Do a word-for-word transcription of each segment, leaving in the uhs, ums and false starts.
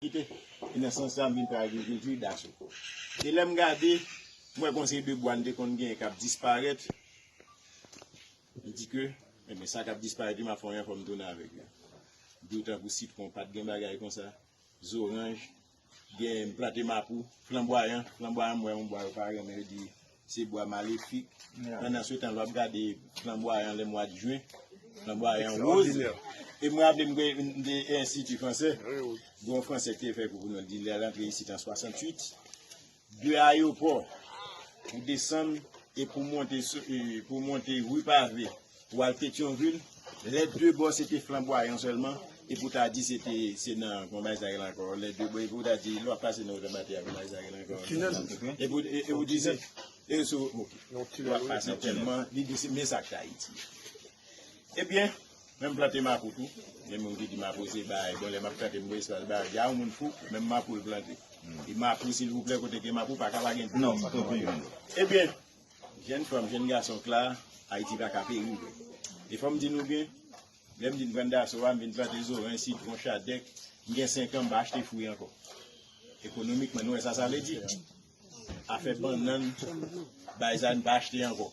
kite. E nan sans sa, m vin fè agrikilti daso. E lè m gade, m wè gon seri de bwa n te konn genyen k ap disparèt. M di ke, enben, sa k ap disparèt yo, m ap fè yon efò m tounen avèk yo. Di w tankou sitwon, pa t gen bagay konsa. Zoranj, gen, m plante mapou, flanbwayan, flanbwayan, m wè yon bwa yo pa renmen, yo di se bwa malefik. Pandan se tan, lè w ap gade flanbwayan lè mwa de jen, flanbwayan woz. E mwen raple m gen yon enstiti fransè, gen yon fransè ki te fè kou pou nou, li di lè l antre isit an swasanntuit, de ayewopò pou desann e pou monte, pou monte ri pave, pou al Petyonvil, lè de bò se te flanbwayan sèlman, e pou ta di se te, se nan, kòman bagay sa rele ankò, lè de bò, e pou ta di, lè w ap pase nan Wotan Batè a, kòman bagay sa rele ankò. Tinèl. E pou, e, e pou di se, e sou, ok. Lè w ap pase tèlman, li di se, men sa k t Ayiti. Ebyen, men m plante mapou tou. Gen moun ki di mapou se bay, bon, lè m ap plante, m wè espas bay, di a yon moun fou, men m mapou l plante. E mapou, silvouplè, kote gen mapou, pa ka pa gen. Non, pa ka pa gen. Ebyen, jèn fanm, jèn gason k la, Ayiti pa ka peri vre. E fò m di nou byen, lè m vin pran daso a, m vin plante zoranj, sitwon, chadèk, m gen senk an, m pa achte fwi ankò. Ekonomikman, nou wè sa sa vle di. Afè bannann, bay sa, n pa achte ankò.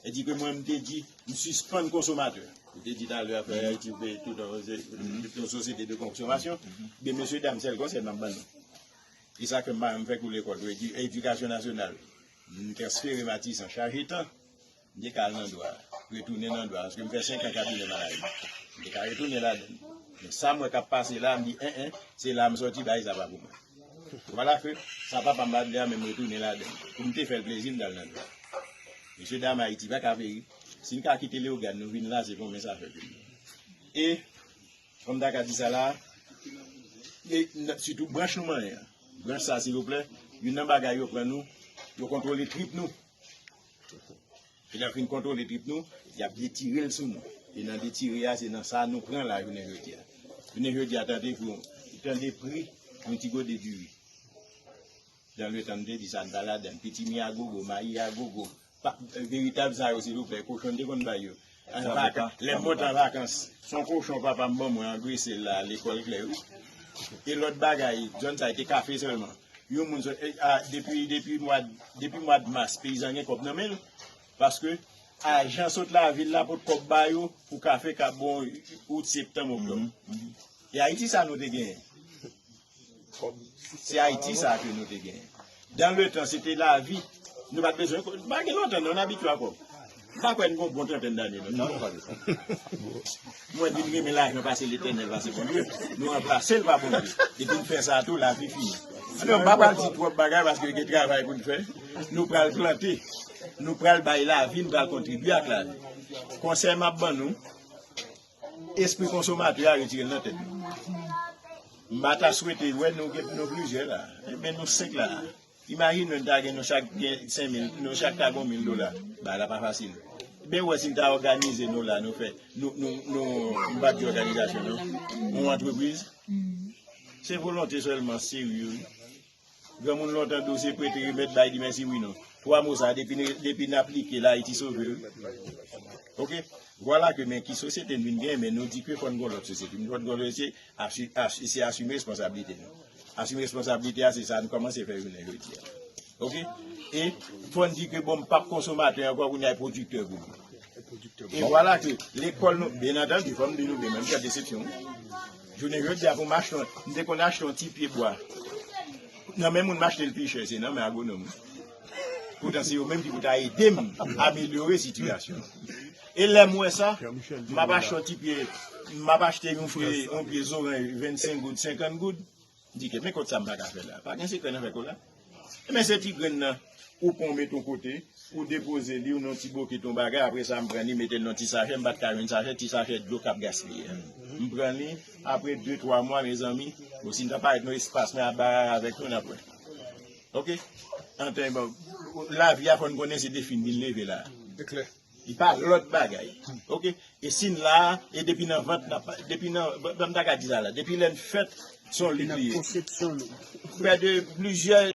E di ke mwen, m te di, m sispann konsomatè. M te di talè, afè Ayiti, tout, se, tout yon sosyete de konsomasyon. Men mesye dam, sèl konsèy m ap ban nou. E sa ke m pa menm fè kou lekòl, tou, edi-, edikasyon nasyonal. M transfere Matisan, chaje tan. M te ka al nan dwa, retounen nan dwa, paske m fè senk an kabinè maladi. M te ka retounen ladan l. Men sa m wè k ap pase la, m di, en, en, se la m sòti, bagay sa pa pou mwen. Vwala ke sa papa m pa t vle a, men m retounen ladan l. Pou m te fè l plezi, m t al nan dwa. Mesye dam, Ayiti pa ka peri. Si n ka kite Leyogàn, nou vin la, se konbyen sa fè pou nou. E, kòm m ta ka di sa la, e, n-, sitou branch nou manyen an. Branch sa, silvouplè, youn nan bagay yo pran nou, yo kontwole trip nou. E lè yo fin kontwole trip nou, y ap detire l sou nou. E nan detire a, se nan sa nou pran la jounen jodi a. Jounen jodi a, tande pou, tande pri yon ti gode diri. Dan le tan, m te di sa, n pa ladan. Pitimi a gogo, mayi a gogo. Pa, veritab sa yo, silvouplè, kochon n te konn bay yo. An vakans, lè m monte an vakans, se yon kochon papa m ban mwen, angrese l la, lekòl klè, wi. E lòt bagay, zòn sa, te kafe sèlman. Yon moun sot, e, a, depi, depi mwa, depi mwa de mas, peyizan gen kòb nan men l. Paske ajan sot lavil la pot kòb ba yo pou kafe k ap bon out, septanm, oktòb. E Ayiti sa nou te genyen. Se Ayiti sa ke nou te genyen. Dan le tan, se te lavi. Nou pa t bezwen, pa gen lontan, non, n abitye a kòb. M pa kwè n gen yon bon trantèn dane, non. Mwen vin renmen lajan pase Letènèl, pase Bondye. Nou ranplase l pa Bondye. Depi n fè sa tou, lavi fini. Alò, m pa pral di twòp bagay paske gen travay pou n fè. Nou pral plante. Nou pral bay lavi, nou pral kontribye ak lavi. Konsèy m ap ban nou, espri konsomatè a, retire l nan tèt nou. M pa ta swete wè nou gen, nou plizyè la. Enben, nou senk la. Imajine w, n ta gen nou chak gen senk mil, nou chak ta gen mil dola. Bagay la pa fasil. Enben, w wè si n ta òganize nou la, nou fè, nou, nou, nou, m pa di òganizasyon, non. Yon antrepriz. Se volonte sèlman, serye, wi. Granmoun lontan di w se prete remèd, bay di mèsi wi non. Twa mo sa, depi, depi n aplike l, Ayiti sove, wi. Oke? Vwala ke, men ki sosyete n vin genyen, men nou di ke fò n gen yon lòt sosyete. Fò n gen yon lòt sosyete, asi-, asi-, se asime responsablite nou. Asime responsablite a, se sa n kòmanse fè jounen jodi a. Oke? E fò n di ke, bon, m p ap konsomatè ankò, kounye a e pwodiktè pou mwen. E vwala ke lekòl nou, byen antandi, fò m di nou byen, menm jan desepsyon. Jounen jodi a, pou m achte yon, m te konn achte yon ti pye bwa. Nan men moun m achte l pi chè, se nan men agwonòm. Poutan se yo menm ki pou ta ede m amelyore sitiyasyon. E lè m wè sa, m ap achte yon ti pye, m ap achte yon fre, yon pye zoranj vennsenk goud, senkant goud. Di ke, men kot sa m pa ka fè la. Pa gen sekrè nan fè kola. Men se ti grenn nan, ou pran w mete yon kote, ou depoze li, ou nan ti bokit yon bagay, apre sa m pran li, mete l nan ti sachè, m pa t ka jwenn sachè, ti sachè dlo k ap gaspiye a. M pran li, apre de, twa mwa, mezanmi, bon, si n ta parèt nan espas mwen ap bagay avèk nou, n ap wè. Oke? Antan, bon, lavi a fò n konnen se defi n vin leve la. Se klè. Li pa lòt bagay. Oke? E si n la, e depi nan vant, n ap, depi nan, ban m ta ka di sa la, depi lè n fèt, se yon lit li ye. Prè de plizyè